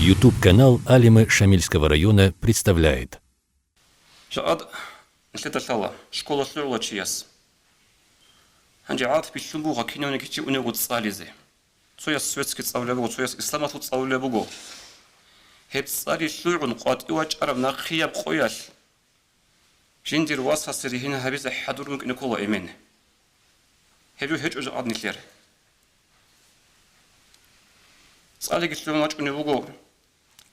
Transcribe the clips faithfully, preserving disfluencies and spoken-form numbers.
YouTube-канал Алимы Шамильского района представляет. Жакъад нилъеда лъала школа лъугӀула чияс. Гьанже гӀадат бихьун буго кинавниги чи уневго цӀализе. Цояс светский цӀалулеб буго, цояс исламалъул цӀалулеб буго. Гьеб цӀали лъугӀун къватӀив вачӀараб нахъияб къоялъ жиндир васасе ригьин гьабизе хӀадур букӀине ккола эмен. Гьеб жо гьечӀо жакъад нилъер. ЦӀалиги лъугӀун вачӀунев вуго,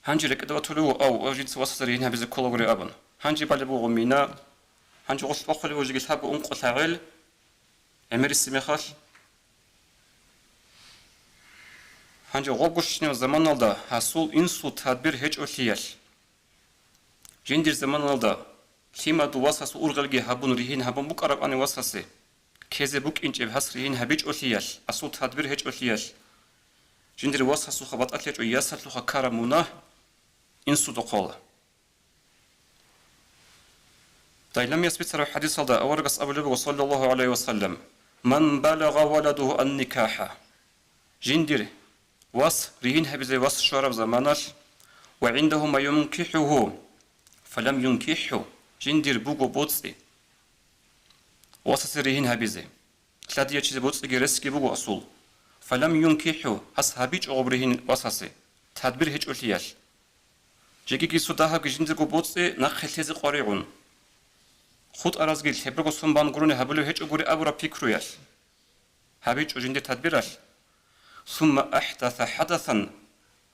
гьанже рекӀеда ватулев вуго, ав, ва жинца васасе ригьин гьабизе кколагури абун. Гьанже балеб буго мина, гьанже гъолъ бахъулеб буго жеги лъабго ункъо лъагӀел, гӀемерисеб мехалъ. Гьанже гъобго щинаб заманалда гьасул инсул тадбир гьечӀолъиялъ. Жиндир заманалда лъимадул васасул ургъелги гьабун, ригьин гьабун букӀарабани васасе, ккезе букӀинчӀеб гьас ригьин гьабичӀолъиялъ, асул тадбир гьечӀолъиялъ, жиндир васасухъа батӀалъи гьечӀо ясалъухъа ккараб мунагь инсуда ккола. Дайламияс бицараб хӀадисалда аварагас абулеб буго, саллаллагьу гӀалайгьи ва саллам: «Ман балагъа валадугьу ан-никахӀа». Жиндир вас ригьин гьабизе вас щвараб заманалъ, «ва гӀиндагьу ма юнкихӀугьу, фалам юнкихӀу», жиндир буго боцӀи васасе ригьин гьабизе. Лъадиячизе боцӀиги ресги буго асул. «Фалам юнкихӀу», гьас гьабичӀо гъоб ригьин васасе, тадбир гьечӀолъиялъ. Жегиги цо дагьабги жиндирго боцӀи нахъе лъезе къваригӀун. ХутӀаразги лъебраго сон бан гурони гьабулев гьечӀогури абураб пикруялъ. ГьабичӀо жиндир тадбиралъ. «Сумма ахӀдаса хӀадасан»,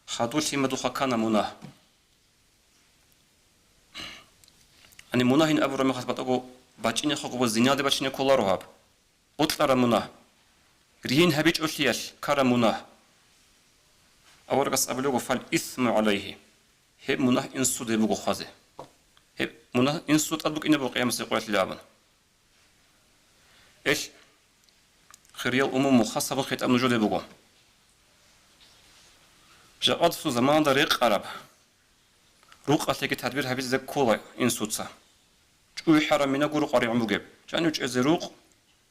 хадур лъимадухъа ккана мунагь. Гьаниб мунагьин абураб мехалъ батӀаго бачӀинехъего зинаде бачине кколаро гьаб. Бокьараб мунагь. Ригьин гьабичӀолъиялъ ккараб мунагь. Аварагас абулего: «Фал исму гӀалайгьи». Гьеб мунагь инсуде буго хвазе. Гьеб мунагь инсуда тӀад букӀине буго къиямасеб къоялъ абун. Эл, хириял умумул хас гьабун хитӀаб нужеде буго. Жакъадасул заманалда рекъараб рукъалъеги тадбир гьабизе ккола инсуца. ЧӀухӀараб мина гуро къваригӀун бугеб. Жанив чӀезе рукъ,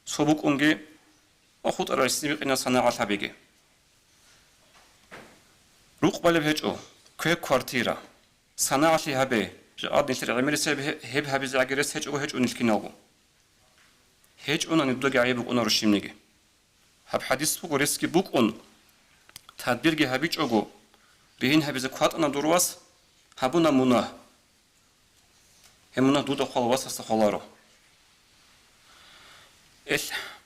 цо букӀунги ва хутӀарал гӀисин бикъина санагӀалъ гьабиги. Рукъ балеб гьечӀо, кве квартира. СанагӀалъи гьабе, жакъад нилъер гӀемерисеб гьеб гьабизе гӀаги рес гьечӀого гьечӀо нилъ киналго. ГьечӀонани дудаги гӀайиб букӀунаро щибниги. Гьаб хӀадис буго, ресги букӀун, тадбирги гьабичӀого, ригьин гьабизе кватӀана дур вас, гьабуна мунагь. Гьеб мунагь дуда хвала, васасда хваларо. Эл,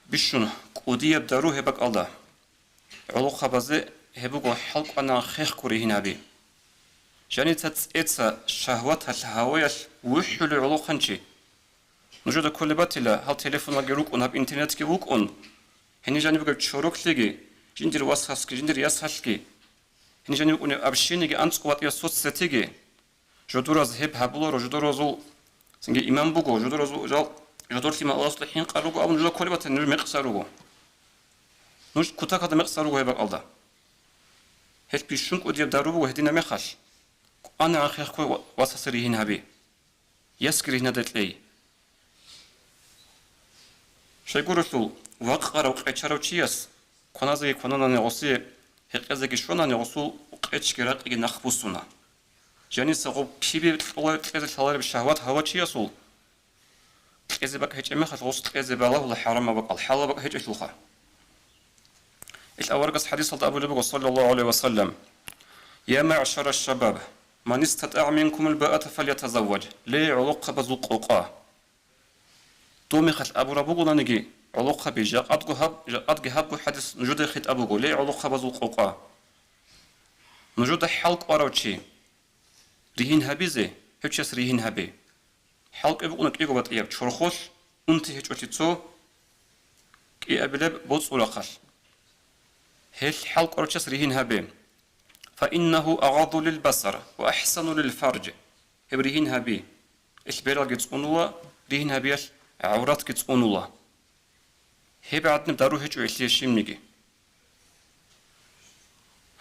бищун кӀудияб дару гьеб бакӀалда. ГӀолохъабазе гьеб буго хӀалкӀванагӀан хехго ригьин гьаби. Жаница цӀеца шагьваталъ гьаваялъ вухӀулев гӀолохъанчи. Нужеда кколеб батила, гьал телефоналги рукӀун, гьаб интернетги вукӀун, гьенир жаниб бугеб чороклъиги, жиндир васасги, жиндир ясалъги, гьенир жаниб букӀунеб общениеги анцӀго батӀияб соцсетиги. Жодораз гьеб гьабуларо, жодоразул цинги иман буго, жодоразул жал, жодорлъи Аллагьасда хӀинкъал руго абун нужеда кколеб батани, нуж мекъса руго. Нуж кутакалда мекъса руго гьеб бакӀалда. Гьелъ бищун кӀудияб дару буго гьединаб мехалъ. КӀванагӀан хехго ва-, васасе ригьин гьаби. Ясги ригьнаде кьей. Щайгурелъул, вакъарав къечарав чияс кваназеги квананани гъосие, гьекъезеги щванани гъосул къечги ракъиги нахъбуссуна. Жаниса гъоб кибе кьола-, кьезе лъалареб шагьват гьавав чиясул кьезе бакӀ гьечӀеб мехалъ гъос кьезе балагьула хӀарамаб бакӀал, хӀалалаб бакӀ гьечӀелъулха. Ил аварагас хӀадисалда абулеб буго, саллаллагьу гӀалайгьи ва саллам: «Я маъшара шабаб, ман истатӀагӀа минкумул баата фалятазавваж». Ле, гӀолохъабазул къокъа! Доб мехалъ абураб бугонаниги, гӀолохъаби, жакъадго гьаб-, жакъадги гьабго хӀадис нужеда хитӀаб буго, ле, гӀолохъабазул къокъа! Нужеда хӀал кӀварав чи ригьин гьабизе, гьев чияс ригьин гьабе. ХӀал кӀвеб букӀуна кӀиго батӀияб: чорхолъ, унти гьечӀолъи цо, кӀиабилеб боцӀул рахъалъ. Гьелъ хӀал кӀварав чияс ригьин гьабе. «Фаиннагьу агъадду лил басар ва ахӀсану лил фардж». Гьеб ригьин гьаби. Ил бералги цӀунула, ригьин гьабиялъ гӀавратги цӀунула. Гьеб гӀаднаб дару гьечӀо гьелъие щибниги.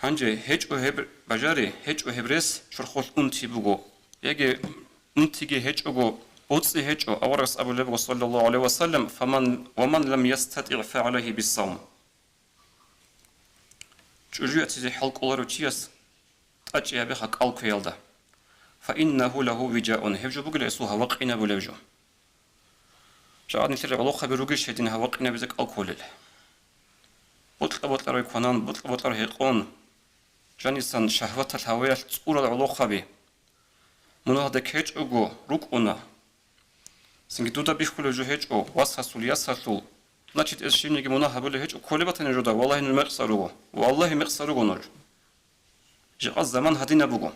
Гьанже гьечӀо гьеб бажари, гьечӀо гьеб рес, чорхолъ унти буго. Яги унтиги гьечӀого, боцӀи гьечӀо, аварагас абулеб буго, саллаллагьу гӀалайгьи ва саллам: «Фаман, ва ман лам ястатӀигӀ, фагӀалайгьи биссавм». ЧӀужу яцизе хӀал кӀоларев чияс тӀачӀи гьабеха кӀал кквеялда. Фаиннагьу лагьу вижаун, гьеб жо бугила гьесул гьава къинабулеб жо. Жагьад нилъер гӀолохъаби ругищ гьедин гьава къинабизе кӀал кколел? Бокьа-бокьарав кванан, бокьа-бокьарав гьекъон, жанисан шагьваталъ гьаваялъ цӀурал гӀолохъаби. Мунагьалда ккечӀого рукӀуна. Цинги дуда бихьулев жо гьечӀо, васасул, ясалъул. Значит, эс щибниги мунагь гьабулев гьечӀо, кколеб батани жо дуда, валлагьи, нуж мекъса руго. Валлагьи, мекъса руго нуж. Жакъа заман гьадинаб буго.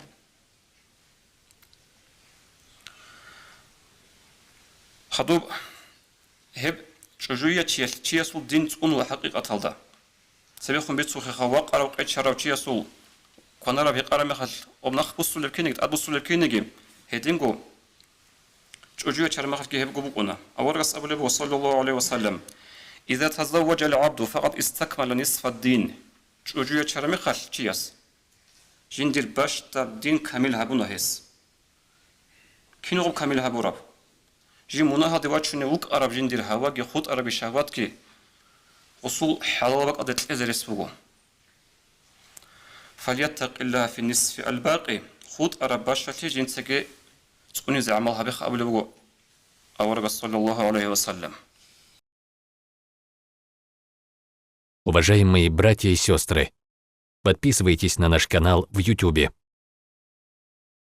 Хадуб, гьеб чӀужу ячиялъ чиясул дин цӀунула хӀакъикъаталда. Цебехун бицухъеха, вакъарав къечарав чиясул кванараб гьекъараб мехалъ, об нахъ буссулеб киниги, тӀад буссулеб киниги, гьединго чӀужу ячараб мехалъги гьебго букӀуна. Аварагас абулеб буго, саллаллагьу гӀалайгьи ва саллам: «Иза тазавважал гӀабду факъад истакмала нисфаддин». ЧӀужу ячараб мехалъ чияс жиндир бащдаб дин камил гьабуна гьес. Киналго камил гьабураб? Жив мунагьалде вачунев вукӀараб жиндир гьаваги хутӀараби шагьватги гъусул хӀалал бакӀалде кьезе рес буго. «Фальяттакъиллагьа фи нисфи аль-бакъи», хутӀараб бащалъе жинцаги цӀунизе гӀамал гьабеха абулеб буго аварагас, саллаллагьу гӀалайгьи ва саллам. Уважаемые братья и сестры, подписывайтесь на наш канал в Ютубе.